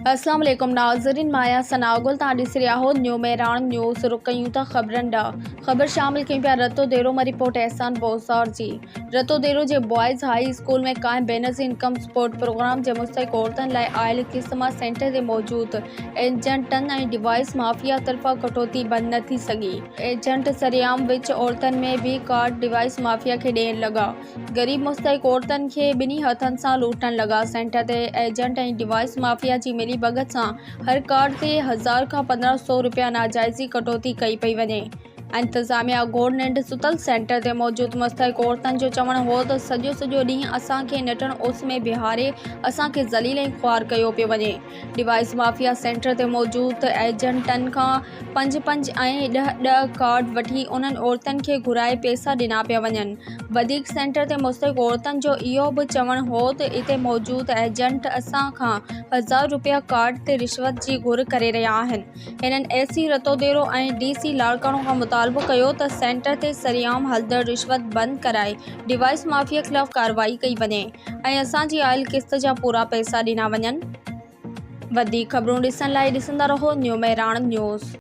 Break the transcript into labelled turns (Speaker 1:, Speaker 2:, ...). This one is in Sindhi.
Speaker 1: اسلام عليڪم ناظرين مان آهيان ثناء گل توهان ڏسي رهيا آهيو نيو مهراڻ نيوز رخ ڪيون ٿا خبرن ڏانهن خبر شامل ڪيون پيا رتو ديرو مان رپورٽ احسان بوزدار جي رتو ديرو جي بوائز هائي اسڪول ۾ قائم بينظير انڪم سپورٽ پروگرام جي مستحق عورتن لاء آيل قسط مان سينٽر تي موجود ايجنٽن ۽ ڊوائيس مافيا طرفان ڪٽوتي بند نه ٿي سگهي ايجنٽ سرعام وچ عورتن ۾ به ڪارڊ ڊوائيس مافيا کي ڏيڻ لڳا غريب مستحق عورتن کي ٻنهي هٿن سان لوٽڻ لڳا، سينٽر تي ايجنٽ ۽ ڊوائيس مافيا جي ملي ڀڳت سان هر ڪارڊ تي هزار کان 1500 رپيا ناجائزي ڪٽوتي ڪئي پئي وڃي، انتظاميا گهور ننڊ ستل سينٽر تي موجود مستحق عورتن جو چوڻ هو ته سڄو سڄو ڏينهن اسان کي نٽهڻ اس ۾ بيهاري اسان کي ذليل ۽ خوار ڪيو پيو وڃي، ڊوائيس مافيا سينٽر تي موجود ايجنٽن کان پنج پنج ۽ ڏهه ڏهه ڪارڊ وٺي انهن عورتن کي گهرائي پئسا ڏنا پيا وڃن. وڌيڪ سينٽر تي مستحق عورتن جو اهو به چوڻ هو ته اتي موجود ايجنٽ اسان کان هزار رپيا ڪارڊ تي رشوت جي گهر ڪري رهيا آهن. هنن اي سي رتوديرو ۽ ڊي سي لاڙڪاڻو کان مطالبو ڪيو ته سينٽر تي سرعام هلندڙ رشوت بند ڪرائي ڊوائيس مافيا خلاف ڪارروائي ڪئي وڃي ۽ اسان جي آيل قسط جا پورا پئسا ڏنا وڃن. وڌيڪ خبرون ڏسڻ لاء ڏسندا رهو نيو مهراڻ نيوز.